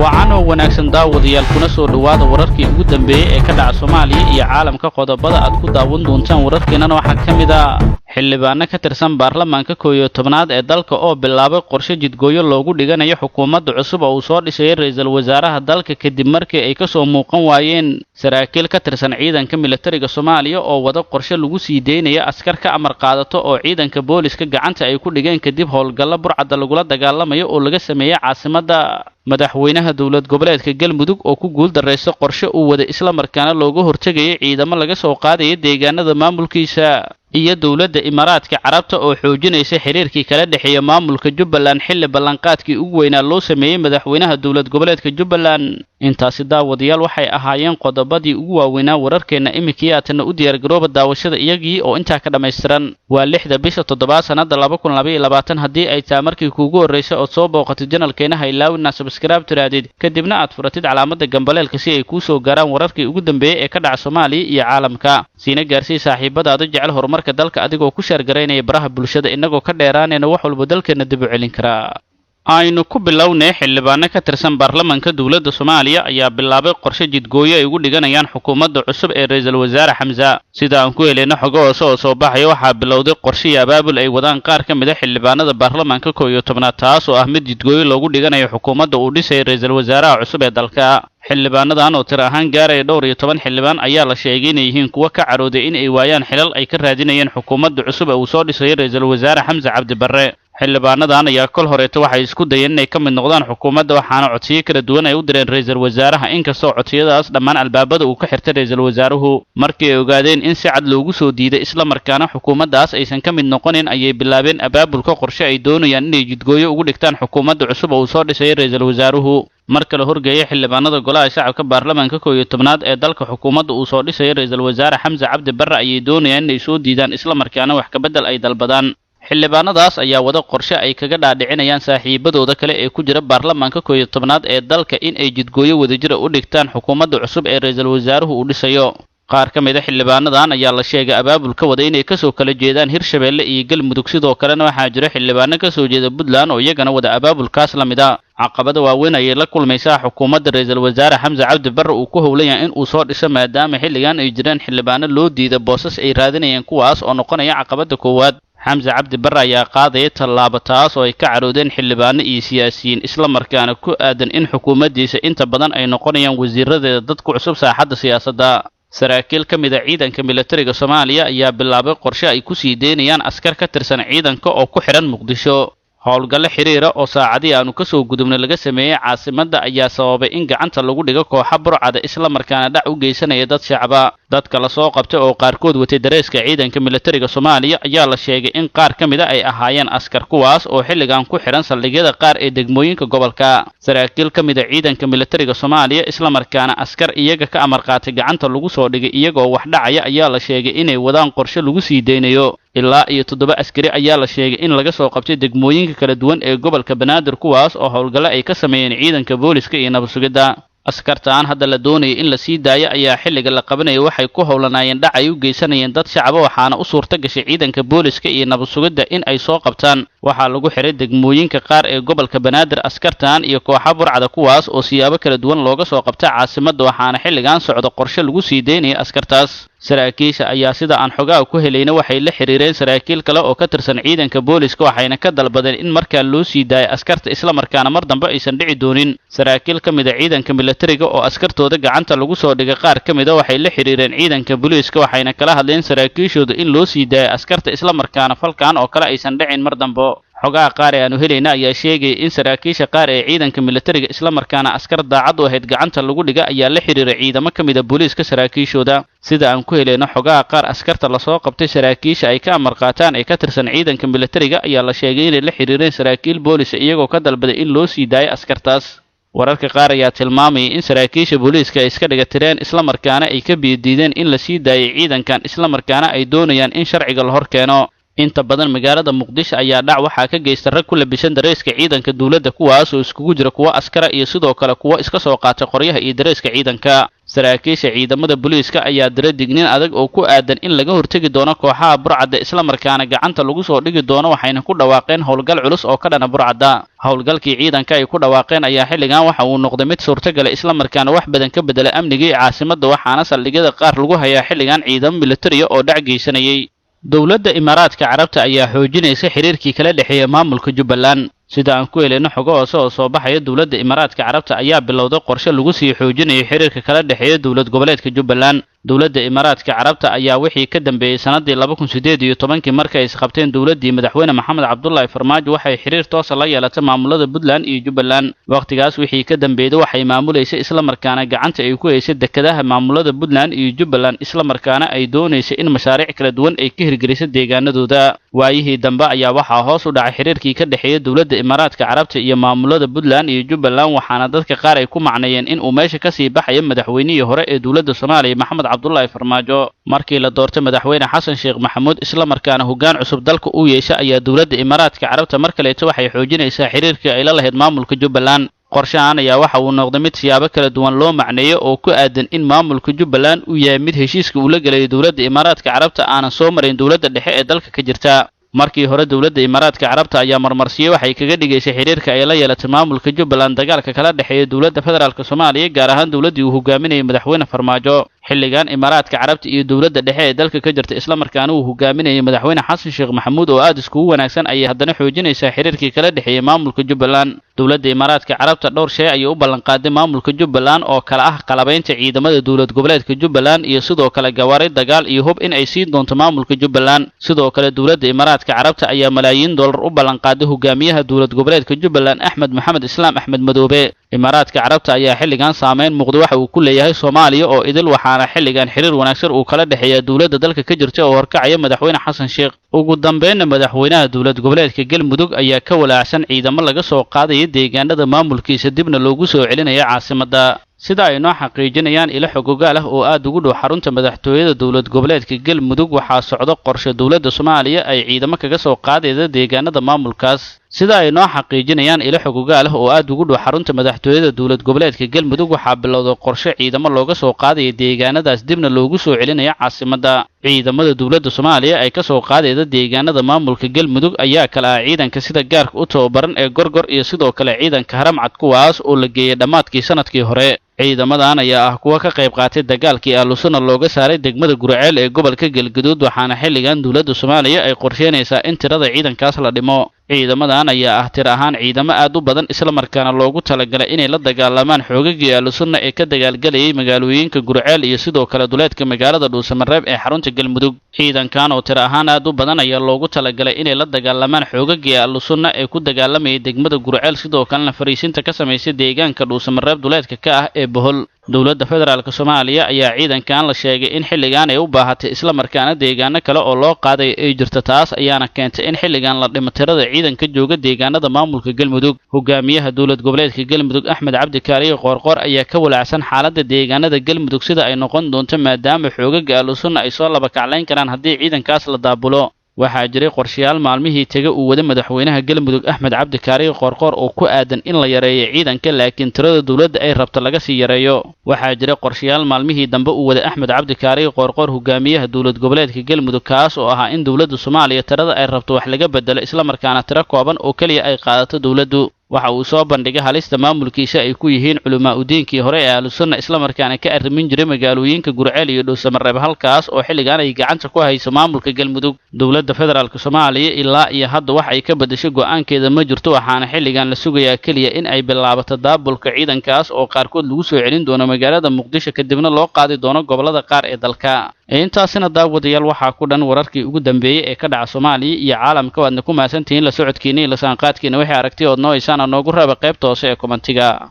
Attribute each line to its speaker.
Speaker 1: Wacan oo wanaagsan daawadayaal, kuna soo dhowaada wararkii ugu dambeeyey ee ka dhaca Soomaaliya iyo caalamka. Qodobada aad ku daawan doontaan wararkeenana waxaa ka mid ah xildhibaano ka tirsan baarlamaanka 11aad ee dalka oo bilaabay qorshe jidgooyo loogu dhiganayo xukuumadda cusub oo uu soo dhisayay ra'iisul wasaaraha dalka, kadib markii ay kasoo muuqan waayeen saraakiil ka tirsan ciidanka militariga Soomaaliya oo wada qorshe lagu sii deynayo askar ka amar qaadato oo ciidanka booliska gacanta ay ku dhigeen kadib howlgallo burcadda lagula dagaalamayo oo laga sameeyey caasimadda. Madaxweynaha dowlad goboleedka Galmudug oo ku guul darraysta qorshe uu waday islamarkaana looga hortegayay ciidamo laga soo qaadaya deegaanada maamulkiisa, iyo dowladda Imaaraadka Carabta oo xoojinaysa xiriirkii kala dhexeeya maamulka Jubbaland xilli ballanqaadkii ugu weynaa loo sameeyey madaxweynaha dowlad goboleedka Jubbaland. Intaasi daawadayaal waxay ahaayeen qodobadii ugu waaweynaa wararkeenna. Iminkii aatanna u diyaargarooba daawashada iyagii oo intaa ka dhammaystiran. Waa 6da bisha 7aad sannadda 2022. Haddii ay taa markii kuugu horraysa ood soo booqatid channelkeena, ha ilaawina subscribe tiraadid, kadibna aad furatid calaamadda gambaleelka si ay kuu soo gaaraan wararkii ugu dambeeyey ee ka dhaca Soomaaliya iyo caalamka. Siina gaarsii saaxiibadaada jecel horumarka dalka adigoo ku share garaynaya baraha bulshada, innagoo ka dheeraanayna wax walba dalkeenna dib u celin karaa. Aynu ku bilownay, xildhibaano ka tirsan baarlamaanka dowladda Soomaaliya ayaa bilaabay qorshe jidgooyo ay ugu dhiganayaan xukuumadda cusub ee ra'iisul wasaare Xamsa. Sida aan ku helayno xogo hoose oo soo baxaya, waxaa bilowday qorshe iyo abaabul ay wadaan qaar ka mid ah xildhibaanada baarlamaanka 11aad, taas oo ah mid jidgooyo loogu dhiganayo xukuumadda uu dhisayay ra'iisul wasaaraha cusub ee dalka. Xildhibaanadan oo tir ahaan gaaraya dhowr iyo toban xildhibaan ayaa la sheegay inay yihiin kuwo ka carooday in ay waayaan xilal ay ka raadinayeen xukuumadda cusub ee uu soo dhisayay ra'iisul wasaare Xamse Cabdi Barre. Xildhibaanadan ayaa kol horeeto waxay isku dayeen inay ka mid noqdaan xukuumadda, waxaana codsiyo kala duwan ay u direen ra'iisul wasaaraha, inkastoo codsiyadaas dhammaan albaabada uu ka xirtay ra'iisul wasaaruhu. Markii ay ogaadeen in si cad loogu soo diiday islamarkaana xukuumaddaas aysan ka mid noqonin, ayay bilaabeen abaabulka qorshe ay doonayaan inay jidgooyo ugu dhigtaan xukuumadda cusub oo uu soo dhisayay ra'iisul wasaaruhu. Mar kale horgeeya xildhibaanada golaha shacabka baarlamaanka 11aad ee dalka xukuumadda uu soo dhisayay ra'iisul wasaare Xamse Cabdi Barre ayay doonayaan inay soo diidaan, islamarkaana wax kabedel ay dalbadaan. Xildhibaanadaas ayaa wada qorshe ay kaga dhaadhicinayaan saaxiibadooda kale ee ku jira baarlamaanka 11aad ee dalka in ay jidgooyo wadajira u dhigtaan xukuumadda cusub ee ra'iisul wasaaruhu uu dhisayo. Qaar ka mid ah xildhibaanadan ayaa la sheegay abaabul ka wada inay kasoo kala jeedaan Hirshabeelle iyo Galmudug. Sidoo kalena waxaa jira xildhibaano kasoo jeeda Puntland oo iyagana wada abaabulkaas la mid a. Caqabada waaweyn ayay la kulmaysaa xukuumadda ra'iisul wasaare Xamse Cabdi Barre uu ku howlan yahay in uu soo dhiso, maadaama xilligan ay jiraan xildhibaano loo diida boosas ay raadinayeen, kuwaas oo noqonaya caqabada koowaad. Xamse Cabdi Barre ayaa qaadaya tallaabo taas oo ay ka caroodeen xildhibaano iyo siyaasiyiin, islamarkaana ku aadan in xukuumaddiisa inta badan ay noqonayaan wasiiradeeda dad ku cusub saaxadda siyaasadda. Saraakiil ka mid ah ciidanka militariga Soomaaliya ayaa bilaabay qorshe ay ku sii deynayaan askar ka tirsan ciidanka oo ku xidhan Muqdisho. Howlgallo xiriira oo saacadii aanu kasoo gudubnay laga sameeyey caasimadda ayaa sababay in gacanta lagu dhigo kooxa burcada islamarkaana dhac u geysanaya dad shacaba. Dadka lasoo qabtay oo qaarkood watay dareeska ciidanka militariga Soomaaliya ayaa la sheegay in qaar ka mid ah ay ahaayeen askar, kuwaas oo xilligan ku xidhan saldhigyada qaar ee degmooyinka gobolka. Saraakiil ka mid ah ciidanka militariga Soomaaliya islamarkaana askar iyaga ka amar qaatay gacanta lagu soo dhigay iyagoo wax dhacaya ayaa la sheegay inay wadaan qorshe lagu sii deynayo. Ilaa iyo 7 askari ayaa la sheegay in laga soo qabtay degmooyinka kala duwan ee gobolka Banaadir, kuwaas oo howlgallo ay ka sameeyeen ciidanka booliska iyo nabad sugidda. Askartaan hadda la doonayay in la sii daayo ayaa xilliga la qabanaya waxay ku howlanaayeen dhac ay u geysanayeen dad shacaba, waxaana u suurta gashay ciidanka booliska iyo nabad sugidda in ay soo qabtaan. Waxaa lagu xiray degmooyinka qaar ee gobolka Banaadir askartan iyo kooxa burcada, kuwaas oo siyaabo kala duwan looga soo qabta caasimadda, waxaana xilligan socda qorshe lagu sii deynaya askartaas. Saraakiisha ayaa sida aan xogaha ku helayna waxay la xiriireen saraakiil kale oo ka tirsan ciidanka booliska, waxayna ka dalbadeen in markaa loo sii daayo askarta islamarkaana mar dambe aysan dhici doonin. Saraakiil ka mid ah ciidanka militariga oo askartooda gacanta lagu soo dhigay qaar ka mid ah waxay la xiriireen ciidanka booliiska, waxayna kala hadleen saraakiishooda in loo sii daayo askarta islamarkaana falkan oo kale aysan dhicin mar dambe. Xogaha qaar ee aanu helayna ayaa sheegaya in saraakiisha qaar ee ciidanka militariga islamarkaana askar daacad u ahayd gacanta lagu dhiga ayaa la xiriiray ciidamo ka mid ah booliiska saraakiishooda. Sida aan ku helayno xogaha qaar, askarta lasoo qabtay saraakiisha ay ka amar qaataan ee ka tirsan ciidanka militariga ayaa la sheegay inay la xiriireen saraakiil boolis iyagoo ka dalbaday in loo sii daayo askartaas. Wararka qaar ayaa tilmaamayay in saraakiisha booliiska ay iska dhiga tireen islamarkaana ay ka biyadiideen in la sii daayay ciidankan, islamarkaana ay doonayaan in sharciga la hor keeno. Inta badan magaalada Muqdisho ayaa dhac waxaa ka geysta rag ku labisan dareeska ciidanka dowladda, kuwaas oo iskugu jira kuwo askara iyo sidoo kale kuwo iska soo qaatay qoryaha iyo dareeska ciidanka. Saraakiisha ciidamada booliiska ayaa dira digniin adag oo ku aadan in laga hortegi doono kooxaha burcadda, islamarkaana gacanta lagu soo dhigi doono, waxayna ku dhawaaqeen howlgal culus oo ka dhana burcadda. Howlgalkii ciidanka ay ku dhawaaqeen ayaa xilligan waxa uu noqday mid suurtagala, islamarkaana wax badan ka bedela amnigii caasimadda, waxaana saldhigyada qaar lagu hayaa xilligan ciidamo militariya oo dhac geysanayay. Dowladda Imaaraadka Carabta ayaa xoojinaysa xiriirkii kala dhexeeya maamulka Jubbaland. Sida aan ku helayno xogo hoose oo soo baxaya, dowladda Imaaraadka Carabta ayaa bilowday qorshe lagu sii xoojinayo xiriirka kala dhexeeya dowlad goboleedka Jubbaland. Dowladda Imaaraadka Carabta ayaa wixii ka dambeeyey sanadii 2018-kii, markay isqabteen dowladdii madaxweyne Maxamed Cabdullaahi Farmaajo, waxay xiriir toosa la yeelatay maamulada Puntland iyo Jubbaland. Wakhtigaas wixii ka dambeeyey waxay maamuleysay islamarkaana gacanta ay ku haysay dekedaha maamulada Puntland iyo Jubbaland, islamarkaana ay doonaysay in mashaariic kala duwan ay ka hirgelisay deegaanadooda. Waayihii dambe ayaa waxaa hoos u dhacay xiriirkii ka dhexeeya dowladda Imaaraadka Carabta iyo maamulada Puntland iyo Jubbaland, waxaana dadka qaar ay ku macneeyeen in uu meesha kasii baxayo madaxweynihii hore ee dowladda Soomaaliya Maxamed Cabdullaahi Farmaajo. Markii la doortay madaxweyne Xasan Sheekh Maxamuud, islamarkaana hoggaan cusub dalka uu yeeshay, ayaa dowladda Imaaraadka Carabta mar kaleeto waxay xoojinaysaa xiriirkii ay la lahayd maamulka Jubbaland. Qorshahan ayaa waxa uu noqday mid siyaabo kala duwan loo macneeyo oo ku aadan in maamulka Jubbaland uu yahay mid heshiiska uu la gelayo dowladda Imaaraadka Carabta aanan soo marayn dowladda dhexe ee dalka ka jirta. Markii hore dowladda Imaaraadka Carabta ayaa marmarsiyo waxay kaga dhigaysay xiriirka ay la yeelatay maamulka Jubbaland dagaalka kala dhexeeya dowladda federaalk Soomaaliya, gaar ahaan dowladdii uu hogaaminayay madaxweyne Farmaajo. Xilligan Imaaraadka Carabta iyo dowladda dhexe ee dalka ka jirta, islamarkaana uu hogaaminayay madaxweyne Xasan Sheekh Maxamuud oo aad iskugu wanaagsan, ayay haddana xoojinaysaa xiriirkii kala dhexeeyay maamulka Jubbaland. Dowladda Imaaraadka Carabta dhowr shay ayay u ballanqaaday maamulka Jubbaland oo kala ah qalabaynta ciidamada dowlad goboleedka Jubbaland iyo sidoo kale gawaari dagaal iyo hub in ay siin doonto maamulka Jubbaland. Sidoo kale dowladda Imaaraadka Carabta ayaa malaayiin dollar u ballanqaaday hogaamiyaha dowlad goboleedka Jubbaland Axmed Maxamed Islaam Axmed Madoobe. Imaaraadka Carabta ayaa xilligan saameyn muuqda waxa uu ku leeyahay Soomaaliya oo idil, waxaana xilligan xiriir wanaagsan uu kala dhexeeya dowladda dalka ka jirta oo horkacaya madaxweyne Xasan Sheekh. Ugu dambeynna madaxweynaha dowlad goboleedka Galmudug ayaa ka walaacsan ciidamo laga soo qaadaya deegaanada maamulkiisa dibna loogu soo celinaya caasimadda. Sida ay noo xaqiijinayaan ilo xogogaal ah oo aad ugu dhow xarunta madaxtooyada dowlad goboleedka Galmudug, waxaa socdo qorshe dowladda Soomaaliya ay ciidamo kaga soo qaadayda deegaanada maamulkaas. Sida ay noo xaqiijinayaan ilo xogogaal ah oo aad ugu dhow xarunta madaxtooyada dowlad goboleedka Galmudug, waxaa bilowday qorshe ciidamo looga soo qaadaya deegaanadaas dibna loogu soo celinayo caasimadda. Ciidamada dowladda Soomaaliya ay ka soo qaadayda deegaanada maamulka Galmudug ayaa kala ah ciidanka sida gaarka u tababaran ee Gorgor iyo sidoo kale ciidanka Haramcad, kuwaas oo la geeyay dhammaadkii sanadkii hore. Ciidamadan ayaa ah kuwa ka qayb qaatay dagaalkii Ahlusuna looga saaray degmada Gurceel ee gobolka Galgaduud, waxaana xilligan dowladda Soomaaliya ay qorsheynaysaa in tirada ciidankaas la dhimo. Ciidamadan ayaa ah tir ahaan ciidamo aad u badan, islamarkaana loogu talagalay inay la dagaalamaan xoogagii Ahlusunna ee ka dagaalgelayay magaalooyinka Gurceel iyo sidoo kale duleedka magaalada Dhuusamareeb ee xarunta Galmudug. Ciidankan oo tir ahaan aad u badan ayaa loogu talagalay inay la dagaalamaan xoogagii Ahlusunna ee ku dagaalamayay degmada Gurceel, sidoo kalena fariisinta ka samaysay deegaanka Dhuusamareeb duleedka ka ah ee Bohol. Dowladda federaalk Soomaaliya ayaa ciidankan la sheegay in xilligan ay u baahatay, islamarkaana deegaano kale oo loo qaaday ay jirto, taas ayaana keentay in xilligan la dhimo tirada ciidanka jooga deegaanada maamulka Galmudug. Hogaamiyaha dowlad goboleedka Galmudug Axmed Cabdi Kaariye Qoorqoor ayaa ka walaacsan xaaladda deegaanada Galmudug sida ay noqon doonto, maadaama xoogaga Ahlusunna ay soo laba kaclayn karaan haddii ciidankaas la daabulo. Waxaa jiray qorshayaal maalmihii tega uu wada madaxweynaha Galmudug Axmed Cabdi Kaariye Qoorqoor oo ku aadan in la yareeyo ciidanka, laakiin tirada dowladda ay rabto laga sii yareeyo. Waxaa jiray qorshayaal maalmihii dambe uu wada Axmed Cabdi Kaariye Qoorqoor, hogaamiyaha dowlad goboleedka Galmudug, kaas oo ahaa in dowladda Soomaaliya tirada ay rabto wax laga bedelo, islamarkaana tiro kooban oo keliya ay qaadato dowladdu. Waxa uu soo bandhigay halista maamulkiisa ay ku yihiin culamaa udiinkii hore ee Ahlusunna, islamarkaana ka arrimin jiray magaalooyinka Gurceel iyo Dhuusamareeb, halkaas oo xilligan ay gacanta ku hayso maamulka Galmudug. Dowladda federaalk Soomaaliya ilaa iyo hadda wax ay ka bedesho go'aankeeda ma jirto, waxaana xilligan la sugayaa keliya in ay bilaabato daabulka ciidankaas oo qaarkood lagu soo celin doono magaalada Muqdisho, kadibna loo qaadi doono gobollada qaar ee dalka. Intaasina daawadayaal waxaa ku dhan wararkii ugu dambeeyey ee ka dhaca Soomaaliya iyo caalamka. Waadna ku mahadsantihiin la socodkiina iyo la saanqaadkiina. Waxay aragti ood noo haysaan noogu raaba qaybta hoose ee kommentiga.